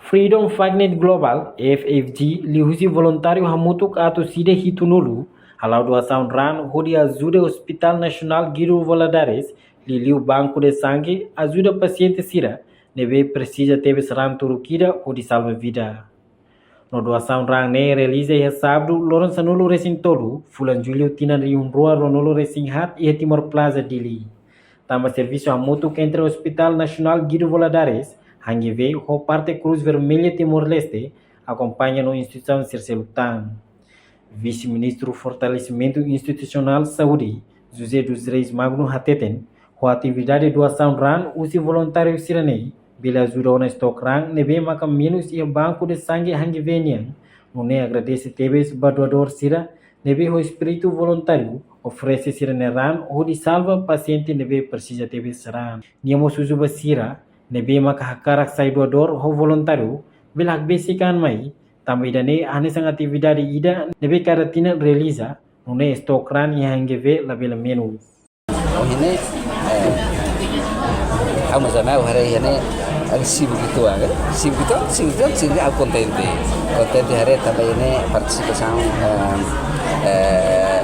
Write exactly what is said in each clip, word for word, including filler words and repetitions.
Freedom Fightnet Global, F F G, liuhusi voluntáriu hamutuk atus ida hitunulu, hala'o doasaun raan hodi ajuda Hospital Nasionál Guido Valadares, liuliu banku de sangue, ajuda pasiente sira ne'ebé presiza tebes raan tuirmai ida hodi salva vida. No doasaun raan ne'e realiza iha sábadu, loron sanulu-resin-tolu, fulan Jullu, tinan rihun rua ruanulu-resin-haat, iha Timor Plaza, Dili. Tanba servisu hamutuk entre Hospital Nasionál Guido Valadares, H N G V, ho parte Cruz Vermelha Timor-Leste, akompaña no instituisaun sira seluk tan. Vise-Ministru Fortalesimentu Institusionál Saúde, José dos Reis Magno, hateten, ho atividade doasaun raan husi voluntáriu sira-ne'e, bele ajuda ona estok raan ne'ebé maka menus iha banku de sangue H N G V nian, nune'e agradese tebes ba doadór sira ne'ebé ho espíritu voluntáriu oferese sira-nia raan hodi salva pasiente ne'ebé presiza tebes raan. Nia mós husu ba sira ne'ebé maka hakarak sai doadór ho voluntáriu, bele hakbesik an mai, tanba ida-ne'e hanesan atividade ida ne'ebé kada tinan realiza, nune'e estok raan iha H N G V labele menus. Oh, ini, eh, ha'u mós ha'u haree iha ne'e, ha'u sibuk uitoan, eh. Sibuk uitoan, sibuk uitoan, sibuk uitoan, ha'u kontente. Kontente haree tanba iha ne'e partisipasaun, eh, eh,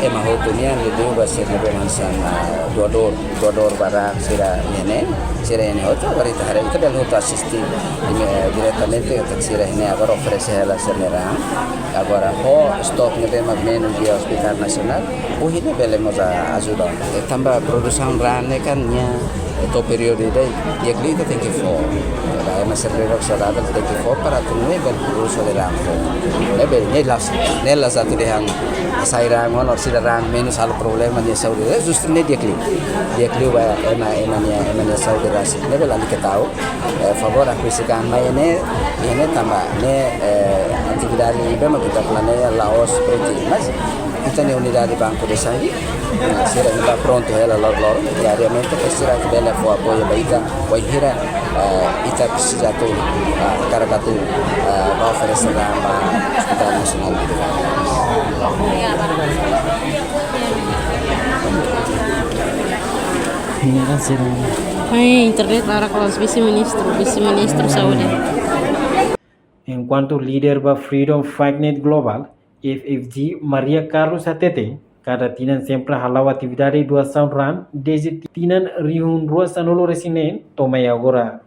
ema hotu nian, liuliu ba sira ne'ebé hanesan, eh, doadór, doadór ba raan sira iha ne'e, sira iha ne'e hotu, agora ita haree, ita bele hotu asiste, eh, diretamente, ita sira iha ne'e, agora oferese hela sira-nia raan. Agora, ho estok ne'ebé mak menus iha Hospital Nasionál, ohin ne'e bele mós ajuda. Eh, tanba produsaun raan ne'e kan nia, eh, to'o períodu ida, di'ak liu ita tenke fó. Ba ema sira-ne'ebé saudável tenke fó para atu nune'e bele produsaun raan fó. Ne'ebé, ne'e la'ós, ne'e la'ós atu dehan sai raan, no sira raan menus halo problema nia saúde. Eh, justu ne'e di'ak liu. Di'ak liu ba ema, ema nia, ema nia saúde rasik. Ne'ebé lalika tau. Eh, favór, hakbesik an mai iha ne'e, iha ne'e tanba ne'e, eh, atividade ne'ebé mak ita planeia la'ós rutin. Mas ita-nia unidade banku de sangue, eh, sira ne'ebá prontu hela lor-loron, diariamente, para sira bele fó apoiu ba ita, wainhira, eh, ita presiza atu, eh, hakarak atu, eh, bá oferese raan ba Hospital Nasionál Guido. Ini kan sira. Hai, internet larak loos, Vise-Ministru, Vise-Ministru Saúde. Enkuantu líder ba Freedom Fightnet Global, F F G, Maria Carlos hateten, kada tinan sempre hala'o atividade doasaun raan dezde tinan rihun rua sanulu-resin-neen to'o mai agora.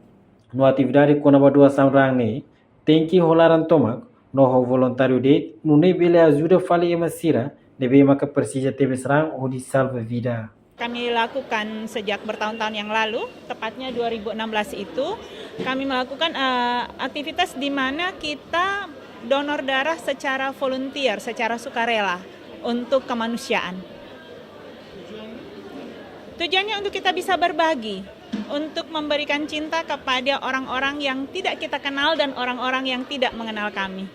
No atividade kona-ba doasaun raan ne'e, tenke ho laran tomak, no ho voluntáriu de'it, nune'e bele ajuda fali ema sira ne'ebé maka presiza tebes raan hodi salva vida. Kami lakukan sejak bertahun-tahun yang lalu, tepatnya dua ribu enam belas itu, kami melakukan, eh, aktivitas di mana kita donor darah secara volunteer, secara sukarela untuk kemanusiaan. Tujuannya untuk kita bisa berbagi, untuk memberikan cinta kepada orang-orang yang tidak kita kenal dan orang-orang yang tidak mengenal kami.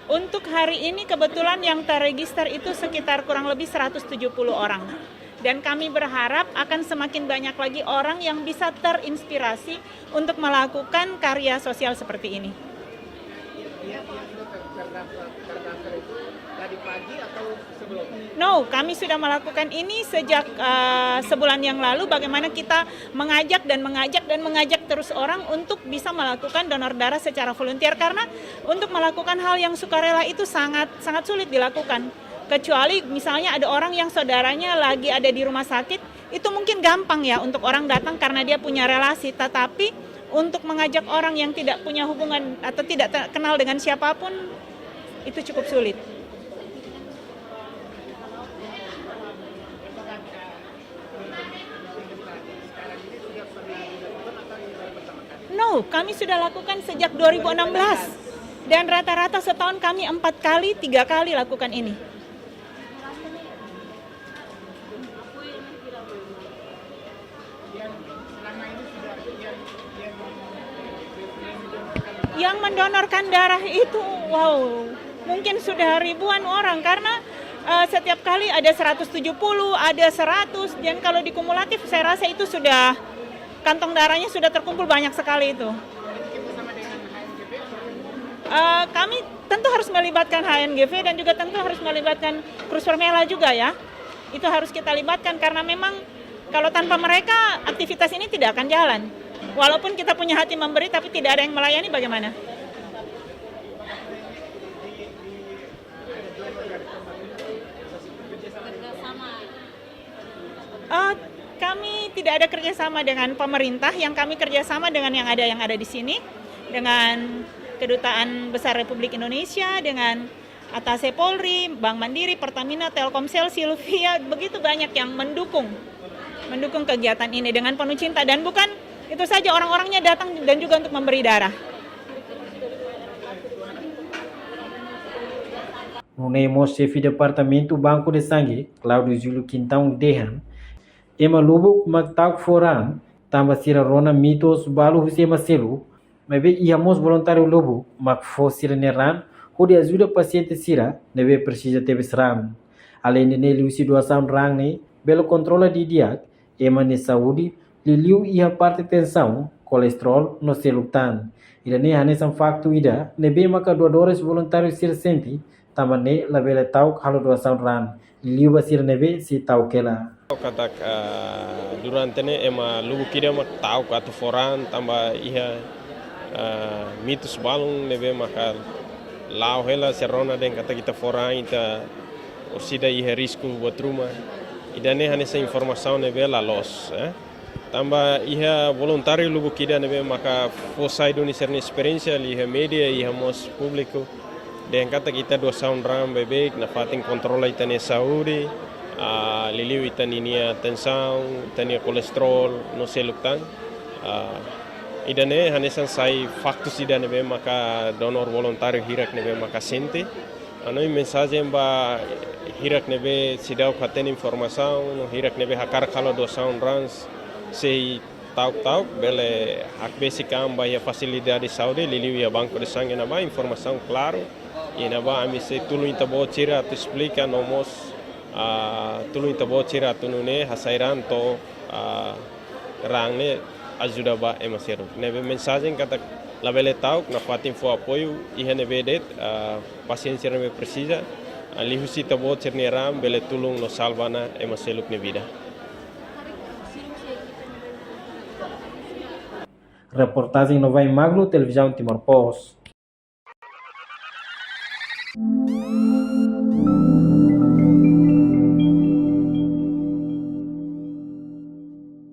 Untuk hari ini kebetulan yang terregister itu sekitar kurang lebih seratus tujuh puluh orang. Dan kami berharap akan semakin banyak lagi orang yang bisa terinspirasi untuk melakukan karya sosial seperti ini. Dia, dia sudah ter-, terdaftar, terdaftar itu tadi pagi atau sebelumnya? No, kami sudah melakukan ini sejak, eh, sebulan yang lalu, bagaimana kita mengajak dan mengajak dan mengajak terus orang untuk bisa melakukan donor darah secara volunteer, karena untuk melakukan hal yang sukarela itu sangat, sangat sulit dilakukan. Kecuali misalnya ada orang yang saudaranya lagi ada di rumah sakit, itu mungkin gampang ya untuk orang datang karena dia punya relasi. Tetapi untuk mengajak orang yang tidak punya hubungan atau tidak te-, kenal dengan siapapun, itu cukup sulit. No, kami sudah lakukan sejak dua ribu enam belas. Dan rata-rata setahun kami empat kali, tiga kali lakukan ini. Yang mendonorkan darah itu, wow, mungkin sudah ribuan orang karena, eh, setiap kali ada seratus tujuh puluh, ada seratus, dan kalau dikumulatif saya rasa itu sudah, kantong darahnya sudah terkumpul banyak sekali itu. Eh, kami tentu harus melibatkan H N G V dan juga tentu harus melibatkan Cruz Vermelha juga ya. Itu harus kita libatkan karena memang Kalau tanpa mereka, aktivitas ini tidak akan jalan. Walaupun kita punya hati memberi, tapi tidak ada yang melayani, bagaimana? Eh, kami tidak ada kerjasama dengan pemerintah, yang kami kerjasama dengan yang ada, yang ada di sini, dengan Kedutaan Besar Republik Indonesia, dengan Atase Polri, Bank Mandiri, Pertamina, Telkomsel, Sylvia, begitu banyak yang mendukung, mendukung kegiatan ini dengan penuh cinta. Dan bukan itu saja, orang-orangnya datang dan juga untuk memberi darah. Nune'e mós xefe Departamentu Banco de Sangue, Claudio Júlio Quintão dehan, ema lubuk mak ta'uk fó raan, tanba sira rona mitos balu husi ema seluk, maibé iha mós voluntáriu lubuk mak fó sira-nia raan hodi ajuda pasiente sira ne'ebé presiza tebes raan. Aleinde ne'e, liuhusi doasaun raan ne'e bele kontrola didi'ak ema nia saúde, liuliu iha parte tensaun, kolesterol no seluk tan. Ida-ne'e hanesan faktu ida ne'ebé maka doadores voluntáriu sira sente, tanba ne'e labele ta'uk halo doasaun raan, liuliu ba sira ne'ebé sei ta'uk hela. Katak, ah, durante ne'e ema lubuk ida mak ta'uk atu fó raan, tanba iha, ah, mitos balun ne'ebé maka la'o hela, sira rona dehan katak ita fó raan ita orsida iha risku buat ruma. Ida-ne'e hanesan informasaun ne'ebé la loos, eh. Tanba iha voluntáriu lubuk ida ne'ebé maka fó sai duni sira-nia esperiénsia liuhusi média, iha mós públiku, dehan katak ita doasaun raan beibeik nafatin kontrola ita-nia saúde, ah, liuliu ita ninia tensaun, ita-nia kolesterol no seluk tan. Ah, ida-ne'e hanesan sai faktus ida ne'ebé maka donór voluntáriu hirak ne'ebé maka sente. Ha'u-nia mensajen ba hirak ne'ebé seidauk hatene informasaun, no hirak ne'ebé hakarak halo doasaun raan, sei ta'uk ta'uk, bele hakbesik an ba iha fasilidade saúde, liuliu iha Banco de Sangue ne'ebá, informasaun klaru. I ne'ebá ami sei tulun ita-boot sira atu esplika, no mós, ah, tulun ita-boot sira atu nune'e hasai raan to'o, ah, raan ne'e ajuda ba ema seluk. Ne'ebé mensajen katak labele ta'uk, nafatin fó apoiu iha ne'ebé de'it, ah, pasiente sira ne'ebé presiza, ah, liuhusi ita-boot sira-nia raan bele tulun no salva ona ema seluk nia vida. Reportajen Novain Magno, Televizaun Timor Post.